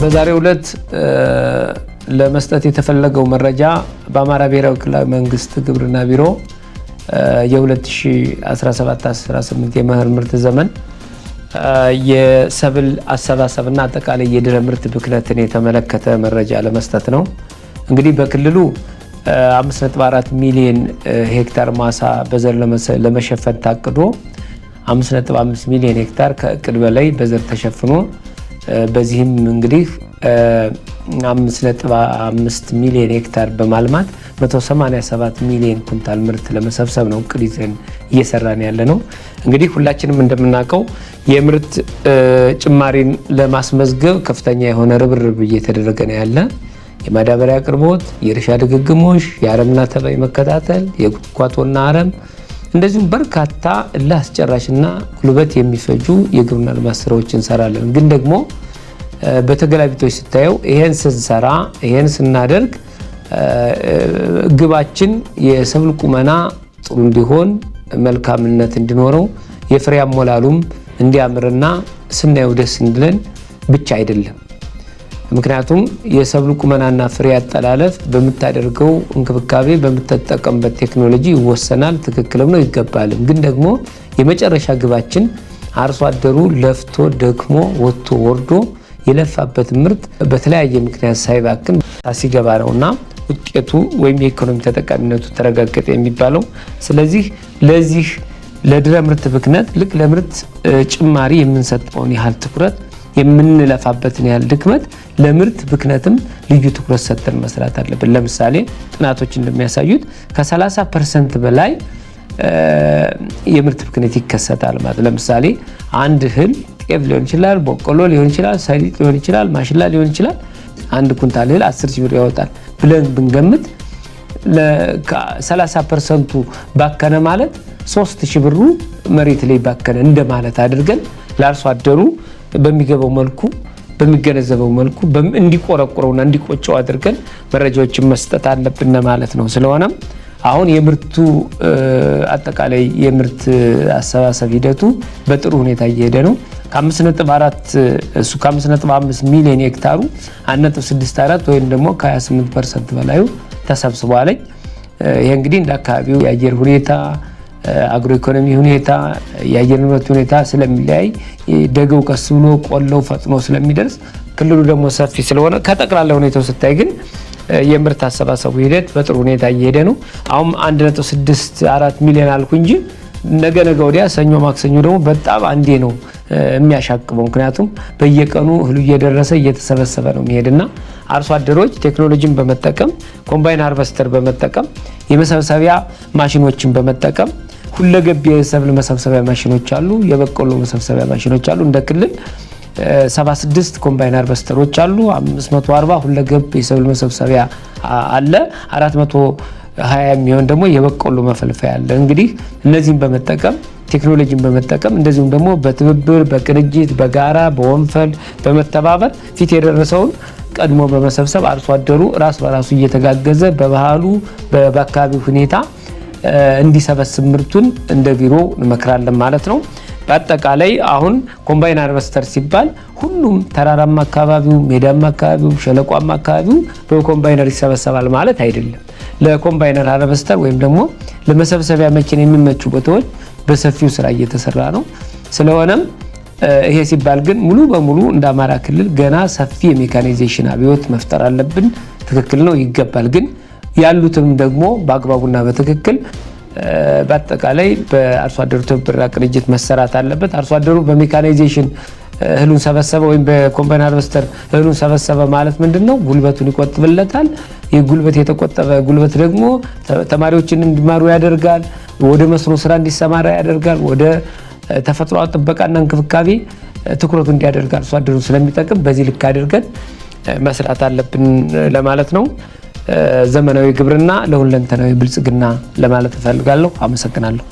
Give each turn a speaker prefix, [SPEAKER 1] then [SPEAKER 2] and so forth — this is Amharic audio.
[SPEAKER 1] በዛሬው ዕለት ለመስጠት የተፈለገው መረጃ በአማራ ብሔራዊ ክልላዊ መንግስት ግብርና ቢሮ የ2017/18 የመኸር ምርት ዘመን የሰብል አሰባሰብና አጠቃላይ የድህረ ምርት ብክነትን የተመለከተ መረጃ ለመስጠት ነው። እንግዲህ በክልሉ 5.4 ሚሊዮን ሄክታር ማሳ በዘር ለመሸፈን ታቅዶ 5.5 ሚሊዮን ሄክታር ከእቅድ በላይ በዘር ተሸፍኖ፣ በዚህም እንግዲህ 5.5 ሚሊዮን ሄክታር በማልማት 187 ሚሊዮን ኩንታል ምርት ለመሰብሰብ ነው እቅድ ይዘን እየሰራን ያለ ነው። እንግዲህ ሁላችንም እንደምናውቀው የምርት ጭማሪን ለማስመዝገብ ከፍተኛ የሆነ ርብርብ እየተደረገ ነው ያለ። የማዳበሪያ አቅርቦት፣ የእርሻ ድግግሞሽ፣ የአረምና ተባይ መከታተል፣ የቁጥቋጦና አረም፣ እንደዚሁም በርካታ እልህ አስጨራሽና ጉልበት የሚፈጁ የግብርና ልማት ስራዎች እንሰራለን። ግን ደግሞ በተገላቢጦች ስታየው ይሄን ስንሰራ፣ ይሄን ስናደርግ ግባችን የሰብል ቁመና ጥሩ እንዲሆን፣ መልካምነት እንዲኖረው፣ የፍሬ አሞላሉም እንዲያምርና ስናየው ደስ እንዲለን ብቻ አይደለም። ምክንያቱም የሰብል ቁመናና ፍሬ አጠላለፍ በምታደርገው እንክብካቤ፣ በምትጠቀምበት ቴክኖሎጂ ይወሰናል። ትክክልም ነው፣ ይገባልም። ግን ደግሞ የመጨረሻ ግባችን አርሶ አደሩ ለፍቶ ደክሞ ወጥቶ ወርዶ የለፋበት ምርት በተለያየ ምክንያት ሳይባክን ሲገባ ነውና ውጤቱ ወይም የኢኮኖሚ ተጠቃሚነቱ ተረጋገጠ የሚባለው። ስለዚህ ለዚህ ለድህረ ምርት ብክነት ልክ ለምርት ጭማሪ የምንሰጠውን ያህል ትኩረት፣ የምንለፋበትን ያህል ድክመት ለምርት ብክነትም ልዩ ትኩረት ሰጥተን መስራት አለብን። ለምሳሌ ጥናቶች እንደሚያሳዩት ከ30% በላይ የምርት ብክነት ይከሰታል ማለት። ለምሳሌ አንድ እህል ጤፍ ሊሆን ይችላል፣ በቆሎ ሊሆን ይችላል፣ ሰሊጥ ሊሆን ይችላል፣ ማሽላ ሊሆን ይችላል። አንድ ኩንታል እህል 10 ሺህ ብር ያወጣል ብለን ብንገምት 30%ቱ ባከነ ማለት 3 ሺህ ብሩ መሬት ላይ ባከነ እንደማለት አድርገን ለአርሶ አደሩ በሚገባው መልኩ፣ በሚገነዘበው መልኩ፣ እንዲቆረቁረውና እንዲቆጨው አድርገን መረጃዎችን መስጠት አለብን ማለት ነው። ስለሆነም አሁን የምርቱ አጠቃላይ የምርት አሰባሰብ ሂደቱ በጥሩ ሁኔታ እየሄደ ነው። ከ5.4 እሱ ከ5.5 ሚሊዮን ሄክታሩ 1.64 ወይም ደግሞ ከ28% በላዩ ተሰብስቧል። ይሄ እንግዲህ እንደ አካባቢው የአየር ሁኔታ፣ አግሮ ኢኮኖሚ ሁኔታ፣ የአየር ንብረት ሁኔታ ስለሚለያይ፣ ደገው ቀስ ብሎ ቆላው ፈጥኖ ስለሚደርስ፣ ክልሉ ደግሞ ሰፊ ስለሆነ ከጠቅላላ ሁኔታው ስታይ ግን የምርት አሰባሰቡ ሂደት በጥሩ ሁኔታ እየሄደ ነው። አሁን 1.64 ሚሊዮን አልኩ እንጂ ነገ ነገ ወዲያ ሰኞ ማክሰኞ ደግሞ በጣም አንዴ ነው የሚያሻቅበው። ምክንያቱም በየቀኑ እህሉ እየደረሰ እየተሰበሰበ ነው የሚሄድና አርሶ አደሮች ቴክኖሎጂን በመጠቀም፣ combine harvester በመጠቀም፣ የመሰብሰቢያ ማሽኖችን በመጠቀም፣ ሁለገብ የሰብል መሰብሰቢያ ማሽኖች አሉ፣ የበቆሎ መሰብሰቢያ ማሽኖች አሉ። እንደ ክልል 76 combine harvester ኦች አሉ። 540 ሁለገብ የሰብል መሰብሰቢያ አለ። 420 የሚሆን ደግሞ የበቆሎ መፈልፈያ አለ። እንግዲህ እነዚህን በመጠቀም፣ ቴክኖሎጂን በመጠቀም፣ እንደዚሁም ደግሞ በትብብር፣ በቅንጅት፣ በጋራ፣ በወንፈል በመተባበር ፊት የደረሰውን ቀድሞ በመሰብሰብ አርሶ አደሩ ራስ በራሱ እየተጋገዘ በባህሉ በአካባቢው ሁኔታ እንዲሰበስብ ምርቱን እንደ ቢሮ እንመክራለን ማለት ነው። በአጠቃላይ አሁን combine harvester ሲባል ሁሉም ተራራማ አካባቢው፣ ሜዳማ አካባቢው፣ ሸለቋማ አካባቢው በኮምባይነር ይሰበሰባል ማለት አይደለም። ለ combiner harvester ወይም ደግሞ ለመሰብሰቢያ መኪና የሚመቹ ቦታዎች በሰፊው ስራ እየተሰራ ነው። ስለሆነም ይሄ ሲባል ግን ሙሉ በሙሉ እንደ አማራ ክልል ገና ሰፊ የሜካናይዜሽን አብዮት መፍጠር አለብን። ትክክል ነው፣ ይገባል። ግን ያሉትም ደግሞ በአግባቡና በትክክል በአጠቃላይ በአርሶ አደሩ ትብብርና ቅንጅት መሰራት አለበት። አርሶ አደሩ በሜካናይዜሽን እህሉን ሰበሰበ ወይም በ combine harvester እህሉን ሰበሰበ ማለት ምንድን ነው? ጉልበቱን ይቆጥብለታል። ይህ ጉልበት፣ የተቆጠበ ጉልበት ደግሞ ተማሪዎችን እንዲማሩ ያደርጋል። ወደ መስኖ ስራ እንዲሰማራ ያደርጋል። ወደ ተፈጥሮ ጥበቃና እንክብካቤ ትኩረቱ እንዲያደርግ አርሶ አደሩን ስለሚጠቅም በዚህ ልክ አድርገን መስራት አለብን ለማለት ነው። ዘመናዊ ግብርና ለሁለንተናዊ ብልጽግና ለማለት እፈልጋለሁ። አመሰግናለሁ።